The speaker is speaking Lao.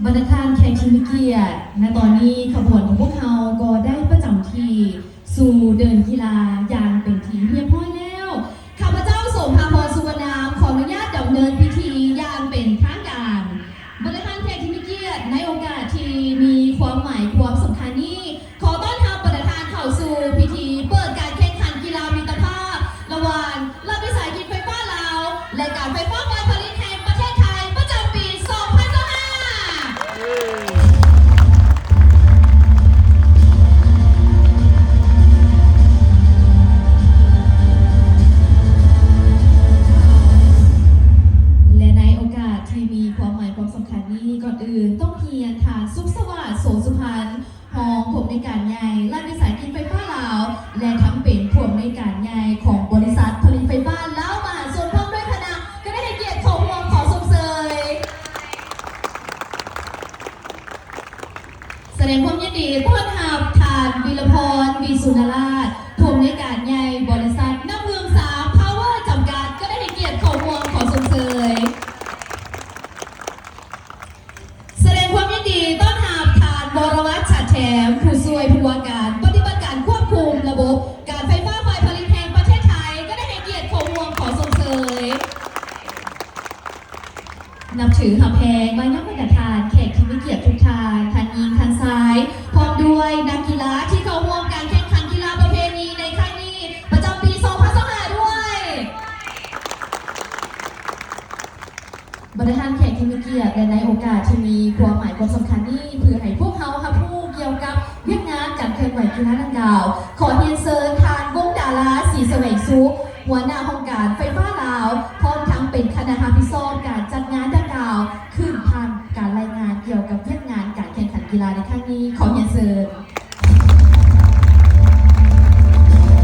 ບັນດາທ່ານແຂກທີ່ມີກຽດ, ນະຕອນນີ້ຂະບວນຂອງພວກເຮົາກໍໄດ້ປະຈຳທີ່ສູ່ເດີ່ນກິລາຢ່າງເປັນທີ່ຮຽບຮ້ອຍແລ້ວ. ຂ້າພະເຈົ້າ ສົມພາພອນ ສຸວັນນາມ ຂໍອະນຸຍາດດຳເນີນພິທີຢ່າງເປັນທາງການ. ບັນດາທ່ານແຂກທີ່ມີກຽດ, ໃນໂອກາດທີ່ມີຄວາມໝາຍຄວາມສຳຄັນນີ້, ຂໍຕ້ອນຮັບບັນດາທ່ານເຂົ້າສູ່ພິທີເປີດການແຂ່ງຂັນກິລາມິດຕະພາບ ລະຫວ່າງລັດວິສາຫະກິດໄຟຟ້າລາວ ແລະ ການໄຟຟ້າຝ່າຍຜະລິດແຫ່ງປະເທດໄທ ປະຈຳປີສອງພັນຊາວຫ້າ. ແລະ ໃນໂອກາດທີ່ມີຄວາມໝາຍຄວາມສຳຄັນນີ້, ກ່ອນອື່ນຕ້ອງຮຽນທ່ານ ສຸກສະຫວາດ ໂສສຸພັນ ຮອງຜູ້ອຳນວຍການໃຫຍ່ ລັດວິສາຫະກິດໄຟຟ້າລາວ ແລະ ທັງເປັນຜູ້ອຳນວຍການໃຫຍ່ຂອງບໍລິສັດຜະລິດໄຟຟ້າລາວມະຫາຊົນ ພ້ອມດ້ວຍຄະນະ ກໍໄດ້ໃຫ້ກຽດເຂົ້າຮ່ວມຂໍຊົມເຊີຍ. ສະແດງຄວາມຍິນດີຕ້ອນຮັບທ່ານ ວິລະພອນ ວິສຸນນະລາດ ຜູ້ອຳນວຍການໃຫຍ່ບໍລິສັດນ້ຳເຮືອງສາມພາວເວີ ຈຳກັດ ກໍໄດ້ໃຫ້ກຽດເຂົ້າຮ່ວມຂໍຊົມເຊີຍ. ສະແດງຄວາມຍິນດີຕ້ອນຮັບທ່ານ ວໍລະວັດ ສັດແຖມ ຜູ້ຊ່ວຍຜູ້ວ່າການປະຕິບັດການຄວບຄຸມລະບົບການໄຟຟ້າຝ່າຍຜະລິດແຫ່ງປະເທດໄທ ກໍໄດ້ໃຫ້ກຽດເຂົ້າຮ່ວມຂໍຊົມເຊີຍ. ນັບຖືຮັກແພງມາຍັງບັນດາທ່ານແຂກທີ່ມີກຽດທຸກທ່ານ, ທັງຍິງທັງຊາຍ, ພ້ອມດ້ວຍນັກກິລາທີ່ເຂົ້າຮ່ວມການແຂ່ງຂັນກິລາປະເພນີໃນຄັ້ງນີ້ ປະຈຳປີສອງພັນຊາວຫ້າດ້ວຍ. ບັນດາທ່ານແຂກທີ່ມີກຽດ ແລະ ໃນໂອກາດທີ່ມີຄວາມໝາຍຄວາມສຳຄັນນີ້, ເພື່ອໃຫ້ພວກເຮົາຮັບຮູ້ກ່ຽວກັບວຽກງານການເຄື່ອນໄຫວກິລາດັ່ງກ່າວ, ຂໍຮຽນເຊີນທ່ານ ວົງດາລາ ສີສະແຫວງສຸກ ຫົວໜ້າຫ້ອງການໄຟຟ້າລາວ, ພ້ອມທັງເປັນຄະນະຮັບຜິດຊອບການຈັດງານດັ່ງກ່າວ, ຂຶ້ນຜ່ານການລາຍງານກ່ຽວກັບວຽກງານການແຂ່ງຂັນກິລາໃນຄັ້ງນີ້. ຂໍຮຽນເຊີນ.